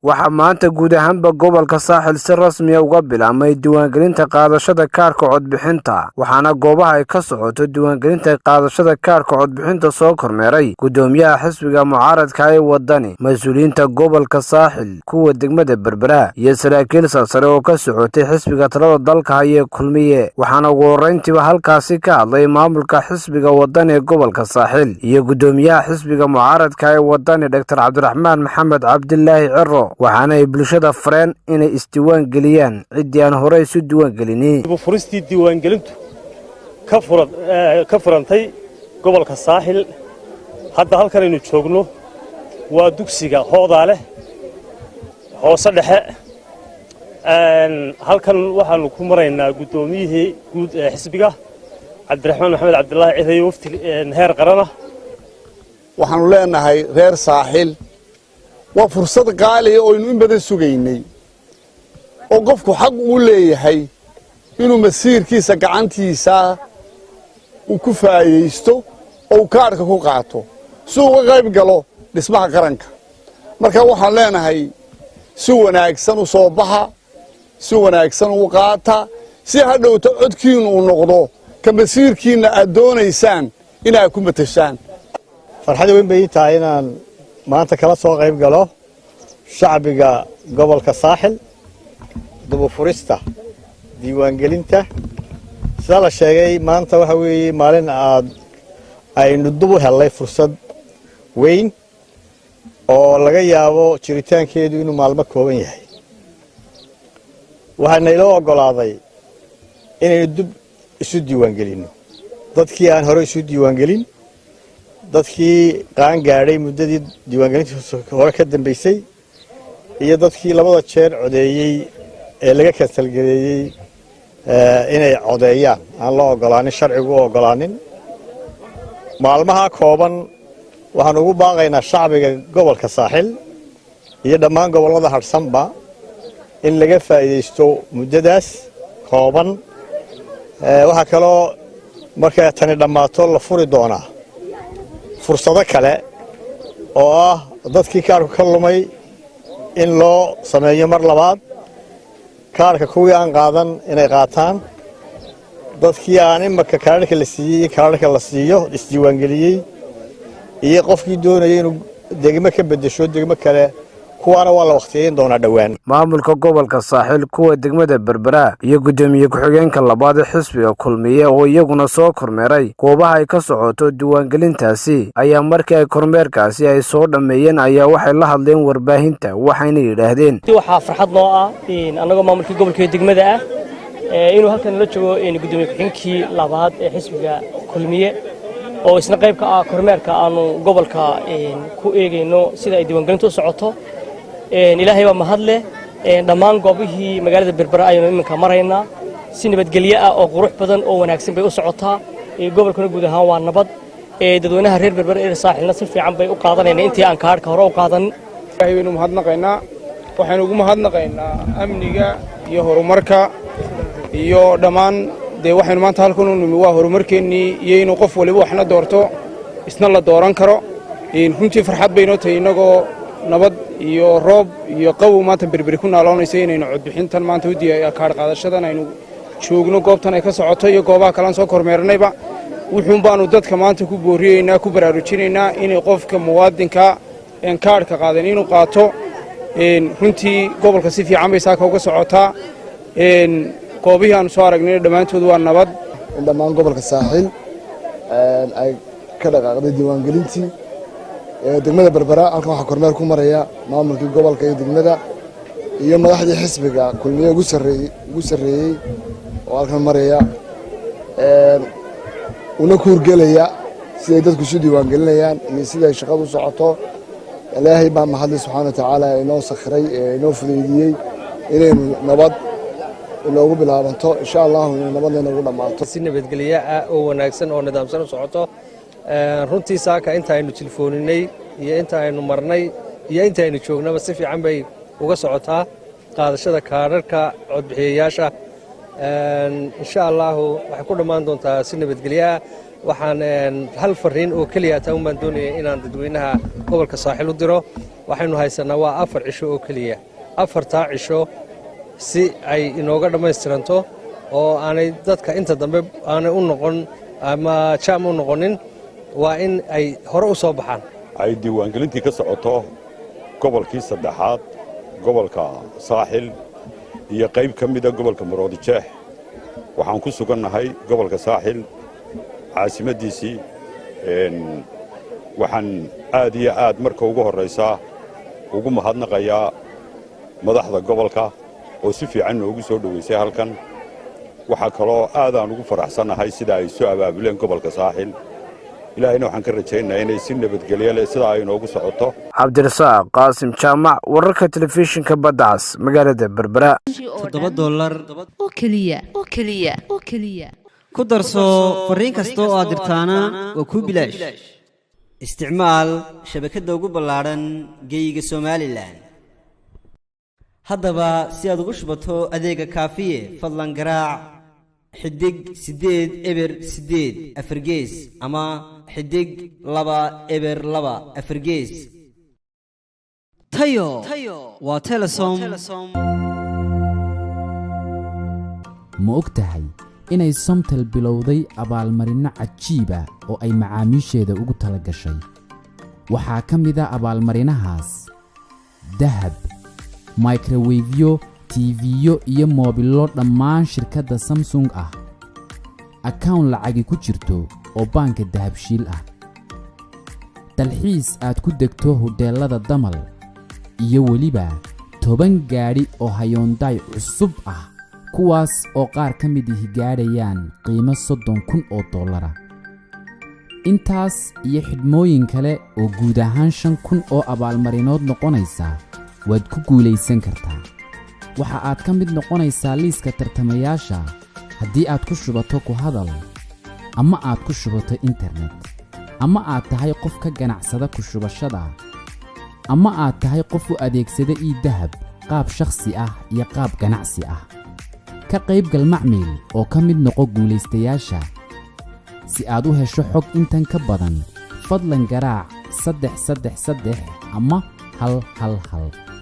Waxaa maanta guud ahaanba gobolka Saaxil si rasmiya uga bilaabmay diiwaangelinta qaadashada kaarka codbixinta, waxaana goobaha ay ka socoto diiwaangelinta qaadashada kaarka codbixinta soo kormeeray gudoomiyaha xisbiga mucaaradka ee Wadani, mas-uuliyiinta gobolka Saaxil, kuwa degmada Berbera iyo saraakiil sarsare oo ka socotay xisbiga talada dalka haya ee Kulmiye. Waxaana ugu horreyntiiba halkaasi ka hadlay maamulka xisbiga Wadani ee gobolka Saaxil iyo gudoomiyaha xisbiga mucaaradka ee Wadani, Doctor Cabdiraxmaan Maxamed Cabdilaahi Ciro, waxaana ay bulshada fareen inay isdiiwaan geliyaan ciddii aan horey isu diiwaan gelinin. Furistii diiwaangelintu ka furantay gobolka Saaxil. Hadda halkan aynu joogno waa dugsiga Hoodaale Hoose Dhexe. Halkan waxaanu ku maraynaa guddoomiyihii guud ee xisbiga, Cabdiraxmaan Maxamed Cabdilaahi Cirayo, wafti heer qarana. Waxaannu leenahay reer Saaxil, waa fursad qaaliya oo aynu in badan sugaynay, oo qofku xaq uu leeyahay inuu masiirkiisa gacantiisa uu ku faa'iidaysto oo uu kaadhka ku qaato si uu uga qayb galo dhismaha qaranka. Marka waxaan leenahay, si wanaagsan u soo baxa, si wanaagsan ugu qaata, si hadhowta codkiinnu uu noqdo ka masiirkiinna aad doonaysaan inaad ku matashaan. Farxad weyn bay ii tahay inaan maanta kala soo qayb galo shacbiga gobolka Saaxil dubufurista diiwaangelinta. Sidaa la sheegay, maanta waxa weeye maalin aad aynu dub u hellay fursad weyn oo laga yaabo jiritaankeedu inuu maalmo kooban yahay. Waxaa nayloo oggolaaday inaynu dub isu diiwaangelinno dadkii aan hore isu diiwaangelin, dadkii qaan gaadhay muddadii diiwaangelintii hore ka dambaysay iyo dadkii labada jeer codeeyey ee laga kansalgareeyey inay codeeyaan aan la ogolaanin, sharcigu u ogolaanin. Maalmaha kooban waxaan ugu baaqaynaa shacbiga gobolka Saaxil iyo dhammaan gobollada hadhsanba in laga faa'iidaysto muddadaas kooban. Waxaa kaloo markay tani dhammaato la furi doonaa fursado kale oo ah dadkii kaarku ka lumay in loo sameeyo mar labaad kaarka, kuwii aan qaadan inay qaataan, dadkii aan imaka kaararka la siiyey in kaararka la siiyo isdiiwaangeliyey, iyo qofkii doonaya inuu degmo ka beddesho degmo kale, kuwaana waa la wakhtiyeyn doonaa dhowaan. Maamulka gobolka Saaxil, kuwa degmada Berbera iyo guddoomiye ku-xigeenka labaad ee xisbiga Kulmiye oo iyaguna soo kormeeray goobaha ay ka socoto diiwaangelintaasi ayaa markii ay kormeerkaasi ay soo dhammeeyeen ayaa waxay la hadleen warbaahinta, waxayna yidhaahdeen: Waxaa farxad noo ah annagoo maamulkii gobolka degmada ah inuu halkan la joogo gudoomiye ku-xigeenkii labaad ee xisbiga Kulmiye oo isna qayb ka ah kormeerka aanu gobolka ku eegayno sida ay diiwaangelintu u socoto. Ilaahay baa mahad leh. Dhammaan goobihii magaalada Berbera ayaynu iminka maraynaa. Si nabadgelyo ah oo qurux badan oo wanaagsan bay u socotaa. Gobolkuna guud ahaan waa nabad. Dadweynaha reer Berbera ee Saaxilna si fiican bay u qaadanayna intii aan kaadhka hore u qaadanin. Ilaahay baynu mahadnaqaynaa. Waxaynu ugu mahadnaqaynaa amniga iyo horumarka iyo dhammaan. Dee waxaynu maanta halkan u nimi waa horumarkeennii iyo inuu qof waliba waxna doorto, isna la dooran karo. Runtii farxad baynoo tahay innagoo nabad iyo roob iyo qabow maanta Berberi ku naaloonaysa inaynu codbixintan maanta u kaadh qaadashadan aynu joogno goobtan ay ka socoto iyo goobaha kalean soo kormeernayba. Wuxuun baanu dadka maanta ku booriyeynaa, ku baraarujinaynaa inay qofka muwaadinka een kaadhka qaadan inuu qaato. Runtii gobolka si fiican bay saaka uga socotaa. Goobihii aanu soo aragnayna dhammaantood waa nabad. In dhammaan gobolka Saaxiil ay ka dhaqaaqday diiwaangelintii degmada Berbera. Halkan waxaa kormeer ku maraya maamulkii gobolka iyo degmada iyo madaxdii xisbiga Kulmiye ugu sarreeyey oo halkan maraya una kuurgelaya siday dadku isu diiwaangelinayaan iyo siday shaqadu u socoto. Ilaahay baa mahadle subxaana wa tacaala inoo sakhiray ee inoo fudaydiyey inaynu nabad inoogu bilaabanto, insha Allahu inay nabadna inoogu dhammaato. Si nabadgelyo ah oo wanaagsan oo nidaamsan u socoto. Runtii saaka inta aynu tilfooninay iyo inta aynu marnay iyo inta aynu joognaba si fiican bay uga socotaa qaadashada kaadharka codbixiyayaasha. Insha Allahu waxay ku dhammaan doontaa si nabadgelyo ah. Waxaan hal fariin oo keliya taa un baan doonaya inaan dadweynaha gobolka Saaxil u diro. Waxaynu haysannaa waa 4 cisho oo keliya. 4-taa cisho si ay inooga dhammaystiranto oo aanay dadka inta dambe aanay u noqon ama jaam u noqonin, waa in ay hore u soo baxaan. Ay diiwaangelintii ka socoto gobolkii saddexaad, gobolka Saaxil iyo qayb ka mida gobolka Maroodijeex. Waxaan ku sugannahay gobolka Saaxil caasimaddiisii. Waxaan aad iyo aad marka ugu horraysaa ugu mahadnaqayaa madaxda gobolka oo si fiican noogu soo dhowaysay halkan. Waxaa kaloo aadaan ugu faraxsannahay sida ay soo abaabuleen gobolka Saaxil. Ilaahayna waxaan ka rajaynayaa inay si nabadgelyo leh sidaa ay inoogu socoto. Cabdirasaaq Qaasim Jaamac, wararka telefishinka Badda Cas, magaalada Berbera. $7 oo keliya, oo keliya, oo keliya. Ku darso fariin kasta oo aad dirtaana waa kuu bilaash. Isticmaal shabakadda ugu ballaadhan geyiga Somalilan. Haddaba si aad ugu shubato adeega Kaafiye, fadlan garaac *808# ama *202#. Tayo waa Telesom. Ma og tahay inay Somtel bilowday abaalmarinno cajiiba oo ay macaamiisheeda ugu tala gashay? Waxaa ka mid a abaalmarinahaas dahab, microwave-yo, TV-yo iyo moobillo dhammaan shirkadda Samsung ah, account lacagi ku jirto oo baanka Dahabshiil ah, dalxiis aad ku degto hodheellada Damal, iyo weliba 10 gaadhi oo Hyundai cusub ah, kuwaas oo qaar ka mid ihi gaadhayaan qiimo $30,000 ah. Intaas iyo xidhmooyin kale oo guud ahaan 5000 oo abaalmarinood noqonaysa waad ku guulaysan kartaa. Waxa aad ka mid noqonaysaa liiska tartamayaasha haddii aad ku shubato ku hadal ama aad ku shubato internet, ama aad tahay qof ka ganacsada ku shubashada, ama aad tahay qof u adeegsada e-Dahab qaab shakhsi ah iyo qaab ganacsi ah. Ka qaybgal macmiil oo ka mid noqo guulaystayaasha. Si aad u hesho xog intan ka badan, fadlan garaac 333 ama 111.